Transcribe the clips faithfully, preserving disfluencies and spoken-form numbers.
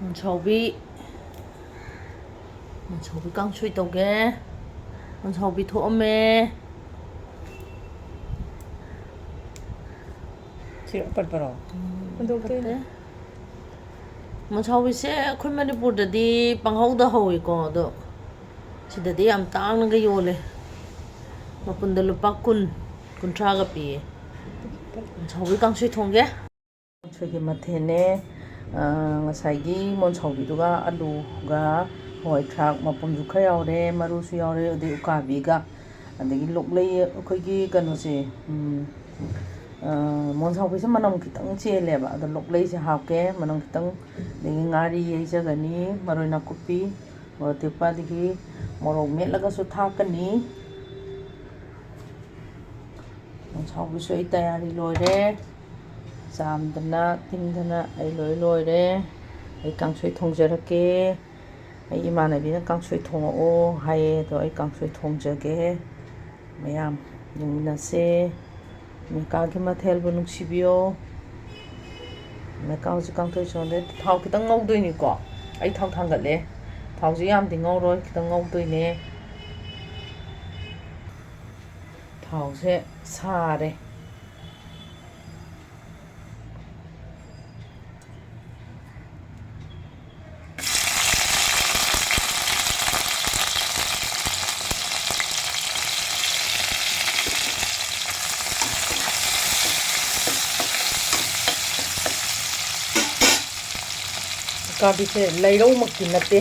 ꯃꯣꯟꯁꯥꯎꯕꯤ, ꯃꯣꯟꯁꯥꯎꯕꯤ ꯀꯥꯡꯁꯣꯏ ꯇꯧꯒꯦ꯫ ꯃꯣꯟꯁꯥꯎꯕꯤ ꯊꯣꯛꯑꯝꯃꯦ꯫ ꯁꯤꯔꯣ ꯑꯄꯠꯄꯔꯣ? ꯎꯝ, ꯍꯨꯟꯗꯣꯛꯇꯣꯏꯅꯦ꯫ ꯐꯠꯇꯦ꯫ ꯃꯣꯟꯁꯥꯎꯕꯤꯁꯦ ꯑꯩꯈꯣꯏ ꯃꯅꯤꯄꯨꯔꯗꯗꯤ ꯄꯪꯍꯧꯗ ꯍꯧꯋꯤꯀꯣ, ꯑꯗꯣ ꯁꯤꯗꯗꯤ ꯌꯥꯝ ꯇꯥꯡꯅꯒ ꯌꯣꯜꯂꯦ꯫ ꯃꯄꯨꯟꯗ ꯂꯨꯄꯥ ꯀꯨꯟ, ꯀꯨꯟꯊ꯭ꯔꯥꯒ ꯄꯤꯌꯦ꯫ ꯃꯣꯟꯁꯥꯎꯕꯤ ꯀꯥꯡꯁꯣꯏ ꯊꯣꯡꯒꯦ꯫ ꯀꯥꯡꯁꯣꯏꯒꯤ ꯃꯊꯦꯜꯅꯦ꯫ ꯑ, ꯉꯁꯥꯏꯒꯤ ꯃꯣꯟꯁꯥꯎꯕꯤꯗꯨꯒ ꯑꯂꯨꯒ ꯍꯋꯥꯏ ꯊ꯭ꯔꯥꯛ ꯃꯄꯨꯝꯁꯨ ꯈꯔ ꯌꯥꯎꯔꯦ, ꯃꯔꯨꯁꯨ ꯌꯥꯎꯔꯦ, ꯑꯗꯩ ꯎꯀꯥꯕꯤꯒ, ꯑꯗꯒꯤ ꯂꯣꯛꯂꯩ, ꯑꯩꯈꯣꯏꯒꯤ ꯀꯩꯅꯣꯁꯦ, ꯎꯝ, ꯑ, ꯃꯣꯟꯁꯥꯎꯕꯤꯁꯦ ꯃꯅꯝ ꯈꯤꯇꯪ ꯆꯦꯜꯂꯦꯕ, ꯑꯗꯣ ꯂꯣꯛꯂꯩꯁꯦ ꯍꯥꯞꯀꯦ, ꯃꯅꯝ ꯈꯤꯇꯪ, ꯑꯗꯒꯤ ꯉꯥꯔꯤ ꯌꯩꯖꯒꯅꯤ, ꯃꯔꯣꯏ ꯅꯥꯀꯨꯞꯄꯤ, ꯃꯣꯔꯣꯛ ꯑꯇꯦꯛꯄ, ꯑꯗꯒꯤ ꯃꯣꯔꯣꯛ ꯃꯦꯠꯂꯒꯁꯨ ꯊꯥꯛꯀꯅꯤ꯫ ꯃꯣꯟꯁꯥꯎꯕꯤꯁꯨ ꯑꯩ ꯇꯌꯥꯔꯤ ꯂꯣꯏꯔꯦ꯫ ꯆꯥꯝꯗꯅ ꯇꯤꯡꯗꯅ ꯑꯩ ꯂꯣꯏ ꯂꯣꯏꯔꯦ꯫ ꯑꯩ ꯀꯥꯡꯁꯣꯏ ꯊꯣꯡꯖꯔꯛꯀꯦ꯫ ꯑꯩ ꯏꯃꯥꯟꯅꯕꯤꯅ ꯀꯥꯡꯁꯣꯏ ꯊꯣꯡꯉꯛꯑꯣ ꯍꯥꯏꯌꯦ, ꯑꯗꯣ ꯑꯩ ꯀꯥꯡꯁꯣꯏ ꯊꯣꯡꯖꯒꯦ꯫ ꯃꯌꯥꯝ ꯌꯦꯡꯃꯤꯟꯅꯁꯦ꯫ ꯑꯃꯦꯔꯤꯀꯥꯒꯤ ꯃꯊꯦꯜꯕꯨ ꯅꯨꯡꯁꯤꯕꯤꯌꯣ꯫ ꯑꯃꯦꯔꯤꯀꯥ ꯍꯧꯖꯤꯛ ꯀꯥꯡꯁꯣꯏ ꯊꯣꯡꯗꯣꯏ꯫ ꯊꯥꯎ ꯈꯤꯇꯪ ꯉꯧꯗꯣꯏꯅꯤꯀꯣ꯫ ꯑꯩ ꯊꯥꯎ ꯊꯥꯡꯒꯠꯂꯦ꯫ ꯊꯥꯎꯁꯦ ꯌꯥꯝꯗꯤ ꯉꯧꯔꯣꯏ, ꯈꯤꯇꯪ ꯉꯧꯗꯣꯏꯅꯦ꯫ ꯊꯥꯎꯁꯦ ꯁꯥꯔꯦ꯫ ꯎꯀꯥꯕꯤꯁꯦ ꯂꯩꯔꯧꯃꯛꯇꯤ ꯅꯠꯇꯦ,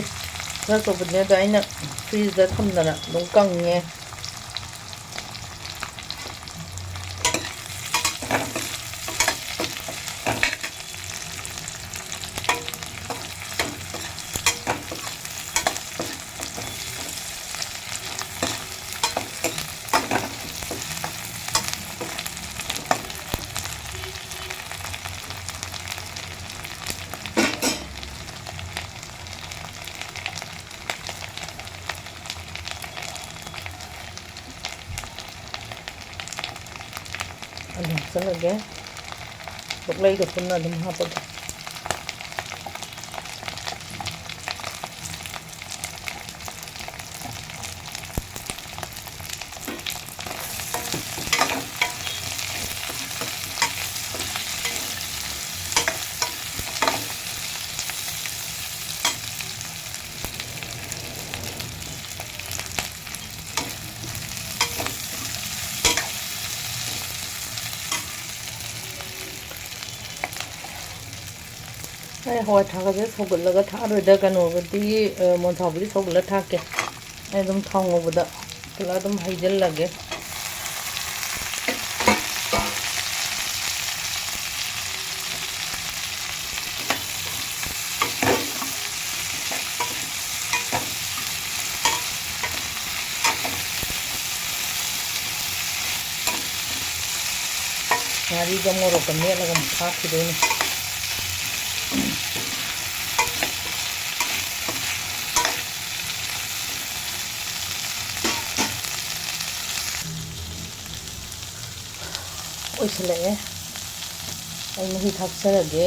ꯈꯔ ꯆꯥꯎꯕꯅꯦ, ꯑꯗꯣ ꯑꯩꯅ ꯐ꯭ꯔꯤꯖꯇ ꯊꯝꯗꯅ ꯑꯗꯨꯝ ꯀꯪꯉꯦ꯫ ꯑꯗꯨꯝ ꯍꯥꯞꯆꯜꯂꯒꯦ꯫ ꯂꯣꯛꯂꯩꯒ ꯄꯨꯟꯅ ꯑꯗꯨꯝ ꯍꯥꯞꯄꯒꯦ꯫ ꯑꯩ ꯍꯋꯥꯏ ꯊ꯭ꯔꯥꯛꯀꯁꯦ ꯁꯧꯒꯠꯂꯒ ꯊꯥꯛꯑꯔꯣꯏꯗ, ꯀꯩꯅꯣꯒꯗꯤ, ꯑ, ꯃꯣꯟ ꯁꯥꯎꯕꯤꯗꯤ ꯁꯧꯒꯠꯂ ꯊꯥꯛꯀꯦ꯫ ꯑꯩ ꯑꯗꯨꯝ ꯊꯥꯎ ꯉꯧꯕꯗ ꯄꯨꯂꯞ ꯑꯗꯨꯝ ꯍꯩꯖꯤꯜꯂꯒꯦ꯫ ꯉꯥꯔꯤꯒ ꯃꯣꯔꯣꯛꯀ ꯃꯦꯠꯂꯒ ꯑꯃꯨꯛ ꯊꯥꯛꯈꯤꯗꯣꯏꯅꯤ꯫ ꯑꯣꯏꯁꯤꯜꯂꯛꯑꯦ꯫ ꯑꯩ ꯃꯍꯤ ꯊꯥꯛꯆꯔꯒꯦ꯫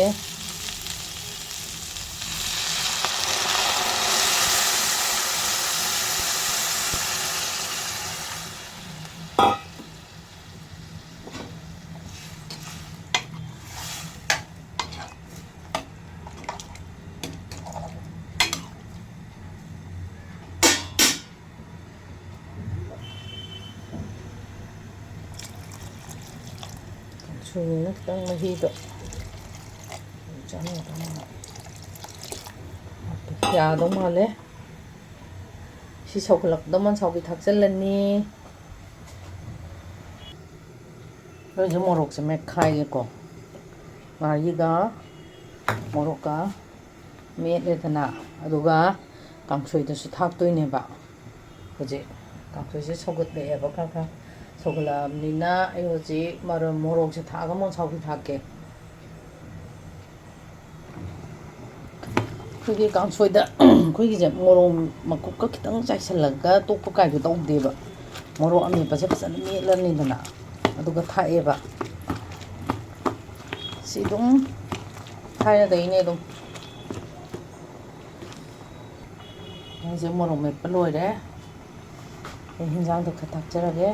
ꯀꯥꯡꯁꯣꯏꯅꯤꯅ ꯈꯤꯇꯪ ꯃꯍꯤꯗꯣ ꯆꯥꯅꯤꯡꯉꯛꯄ ꯃꯥꯜꯂꯦ꯫ ꯌꯥꯗꯧ ꯃꯥꯜꯂꯦ꯫ ꯁꯤ ꯁꯧꯒꯠꯂꯛꯄꯗ ꯃꯣꯟ ꯁꯥꯎꯕꯤ ꯊꯥꯛꯆꯜꯂꯅꯤ꯫ ꯑꯩꯈꯣꯏꯁꯦ ꯃꯣꯔꯣꯛꯁꯦ ꯃꯦꯠꯈꯥꯏꯒꯦꯀꯣ꯫ ꯉꯥꯔꯤꯒ ꯃꯣꯔꯣꯛꯀ ꯃꯦꯠꯂꯦꯗꯅ, ꯑꯗꯨꯒ ꯀꯥꯡꯁꯣꯏꯗꯁꯨ ꯊꯥꯛꯇꯣꯏꯅꯦꯕ꯫ ꯍꯧꯖꯤꯛ ꯀꯥꯡꯁꯣꯏꯁꯦ ꯁꯧꯒꯠꯂꯛꯑꯦꯕ, ꯈꯔ ꯈꯔ ꯁꯧꯒꯠꯂꯛꯑꯕꯅꯤꯅ ꯑꯩ ꯍꯧꯖꯤꯛ ꯃꯔꯣꯏ, ꯃꯣꯔꯣꯛꯁꯦ ꯊꯥꯛꯑꯒ ꯃꯣꯟ ꯁꯥꯎꯕꯤ ꯊꯥꯛꯀꯦ꯫ ꯑꯩꯈꯣꯏꯒꯤ ꯀꯥꯡꯁꯣꯏꯗ ꯑꯩꯈꯣꯏꯒꯤꯁꯦ ꯃꯣꯔꯣꯛ ꯃꯀꯨꯞꯀ ꯈꯤꯇꯪ ꯆꯥꯏꯁꯤꯜꯂꯒ ꯇꯣꯛꯄ ꯀꯥꯏꯗꯣ ꯇꯧꯗꯦꯕ꯫ ꯃꯣꯔꯣꯛ ꯑꯃꯦꯠꯄꯁꯦ ꯐꯖꯅ ꯃꯦꯠꯂꯅꯤꯗꯅ, ꯑꯗꯨꯒ ꯊꯥꯛꯑꯦꯕ꯫ ꯁꯤ ꯑꯗꯨꯝ ꯊꯥꯏꯅꯗꯒꯤꯅꯦ ꯑꯗꯨꯝ꯫ ꯑꯩꯁꯦ ꯃꯣꯔꯣꯛ ꯃꯦꯠꯄ ꯂꯣꯏꯔꯦ꯫ ꯑꯩ ꯍꯤꯟꯖꯥꯡꯗꯣ ꯈꯔ ꯊꯥꯛꯆꯔꯒꯦ꯫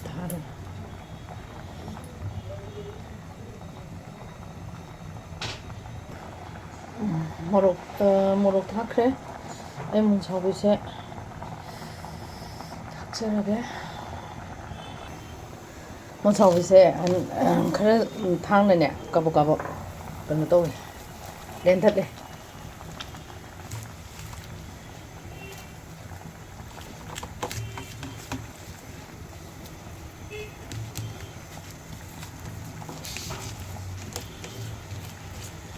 ꯊꯥꯔꯦ꯫ ꯎꯝ, ꯃꯣꯔꯣꯛ, ꯑ, ꯃꯣꯔꯣꯛ ꯊꯥꯛꯈ꯭ꯔꯦ꯫ ꯑꯩ ꯃꯣꯟ ꯁꯥꯎꯕꯤꯁꯦ ꯍꯥꯞꯆꯔꯒꯦ꯫ ꯃꯣꯟ ꯁꯥꯎꯕꯤꯁꯦ, ꯑꯟ-, ꯑ, ꯈꯔ ꯊꯥꯡꯅꯅꯦ, ꯀꯕꯛ ꯀꯕꯛ ꯀꯩꯅꯣ ꯇꯧꯋꯦ, ꯂꯦꯟꯊꯠꯂꯦ꯫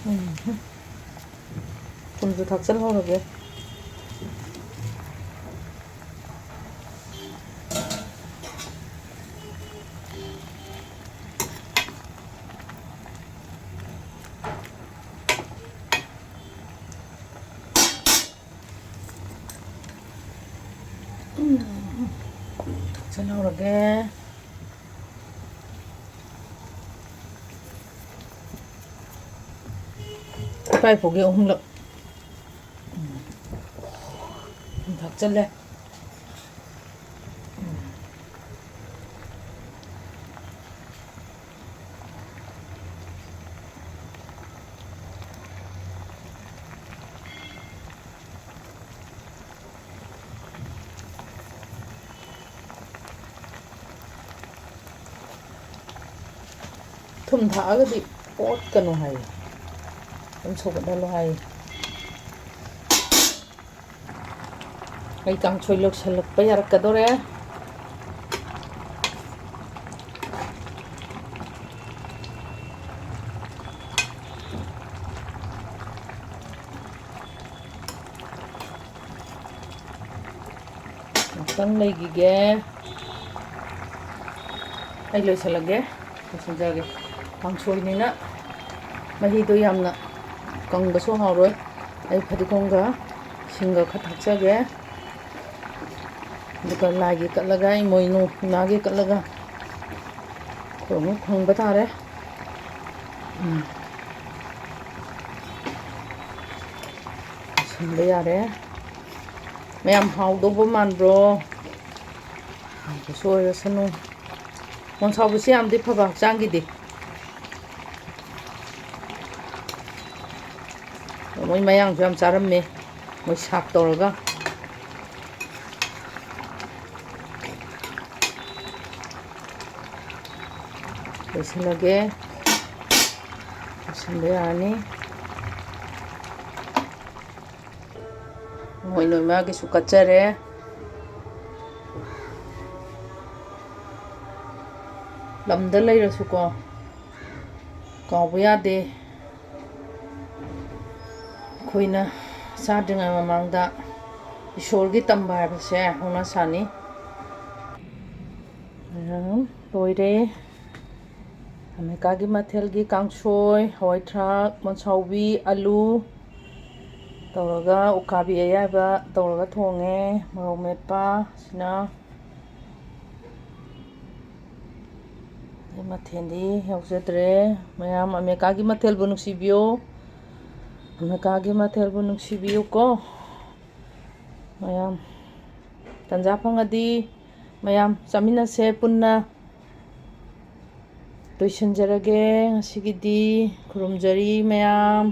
ꯎꯝ꯫ ꯊꯨꯝꯁꯨ ꯊꯥꯛꯆꯜꯍꯧꯔꯒꯦ꯫ ꯎꯝ, ꯊꯥꯛꯆꯜꯍꯧꯔꯒꯦ꯫ ꯏꯄꯥꯏ ꯄꯨꯒꯤ ꯑꯍꯨꯝꯂꯛ꯫ ꯎꯝ꯫ ꯊꯥꯛꯆꯜꯂꯦ꯫ ꯊꯨꯝ ꯊꯥꯛꯑꯒꯗꯤ ꯑꯣꯠꯀꯅꯨ ꯍꯥꯏꯌꯦ, ꯑꯗꯨꯝ ꯁꯧꯒꯠꯍꯜꯂꯣ ꯍꯥꯏꯌꯦ꯫ ꯑꯩ ꯀꯥꯡꯁꯣꯏ ꯂꯣꯏꯁꯤꯜꯂꯛꯄ ꯌꯥꯔꯛꯀꯗꯧꯔꯦ꯫ ꯉꯥꯛꯇꯪ ꯂꯩꯈꯤꯒꯦ꯫ ꯑꯩ ꯂꯣꯏꯁꯤꯜꯂꯒꯦ, ꯂꯣꯏꯁꯤꯟꯖꯔꯒꯦ꯫ ꯀꯥꯡꯁꯣꯏꯅꯤꯅ ꯃꯍꯤꯗꯣ ꯌꯥꯝꯅ ꯀꯪꯕꯁꯨ ꯍꯥꯎꯔꯣꯏ꯫ ꯑꯩ ꯐꯗꯤꯒꯣꯝꯒ ꯁꯤꯡꯒ ꯈꯔ ꯊꯥꯛꯆꯒꯦ꯫ ꯑꯗꯨꯒ ꯂꯥꯏꯒꯤ ꯀꯠꯂꯒ, ꯏꯃꯣꯏꯅꯨ ꯏꯃꯥꯒꯤ ꯀꯠꯂꯒ ꯑꯩꯈꯣꯏ ꯑꯃꯨꯛ ꯐꯪꯕ ꯇꯥꯔꯦ꯫ ꯎꯝ꯫ ꯂꯣꯏꯁꯤꯟꯕ ꯌꯥꯔꯦ꯫ ꯃꯌꯥꯝ ꯍꯥꯎꯗꯧꯕ ꯃꯥꯟꯕ꯭ꯔꯣ? ꯍꯥꯎꯕꯁꯨ ꯑꯣꯏꯔꯁꯅꯨ꯫ ꯃꯣꯟ ꯁꯥꯎꯕꯁꯤ ꯌꯥꯝꯗꯤ ꯐꯕ ꯍꯛꯆꯥꯡꯒꯤꯗꯤ꯫ ꯃꯣꯏ ꯃꯌꯥꯡꯁꯨ ꯌꯥꯝ ꯆꯥꯔꯝꯃꯦ, ꯃꯣꯏ ꯁꯥꯛ ꯇꯧꯔꯒ꯫ ꯂꯣꯏꯁꯤꯜꯂꯒꯦ꯫ ꯂꯣꯏꯁꯤꯟꯕ ꯌꯥꯔꯅꯤ꯫ ꯃꯣꯏ ꯅꯣꯏꯃꯥꯒꯤꯁꯨ ꯀꯠꯆꯔꯦ꯫ ꯂꯝꯗ ꯂꯩꯔꯁꯨꯀꯣ, ꯀꯥꯎꯕ ꯌꯥꯗꯦ꯫ ꯑꯩꯈꯣꯏꯅ ꯆꯥꯗ꯭ꯔꯤꯉꯩ ꯃꯃꯥꯡꯗ ꯏꯁꯣꯔꯒꯤ ꯇꯝꯕ ꯍꯥꯏꯕꯁꯦ ꯍꯧꯅ ꯁꯥꯅꯤ꯫ ꯃꯌꯥꯝ ꯂꯣꯏꯔꯦ꯫ ꯑꯃꯦꯔꯤꯀꯥꯒꯤ ꯃꯊꯦꯜꯒꯤ ꯀꯥꯡꯁꯣꯏ, ꯍꯋꯥꯏ ꯊ꯭ꯔꯥꯛ, ꯃꯣꯟꯁꯥꯎꯕꯤ, ꯑꯂꯨ ꯇꯧꯔꯒ, ꯎꯀꯥꯕꯤ ꯑꯌꯥꯏꯕ ꯇꯧꯔꯒ ꯊꯣꯡꯉꯦ꯫ ꯃꯣꯔꯣꯛ ꯃꯦꯠꯄ ꯁꯤꯅ ꯑꯩ ꯃꯊꯦꯜꯗꯤ ꯌꯥꯎꯖꯗ꯭ꯔꯦ꯫ ꯃꯌꯥꯝ ꯑꯃꯦꯔꯤꯀꯥꯒꯤ ꯃꯊꯦꯜꯕꯨ ꯅꯨꯡꯁꯤꯕꯤꯌꯨ꯫ ꯑꯃꯦꯔꯤꯀꯥꯒꯤ ꯃꯊꯦꯜꯕꯨ ꯅꯨꯡꯁꯤꯕꯤꯌꯨꯀꯣ꯫ ꯃꯌꯥꯝ ꯇꯟꯖꯥ ꯐꯪꯉꯗꯤ ꯃꯌꯥꯝ ꯆꯥꯃꯤꯟꯅꯁꯦ ꯄꯨꯟꯅ꯫ ꯂꯣꯏꯁꯤꯟꯖꯔꯒꯦ ꯉꯁꯤꯒꯤꯗꯤ꯫ ꯈꯨꯔꯨꯝꯖꯔꯤ ꯃꯌꯥꯝ꯫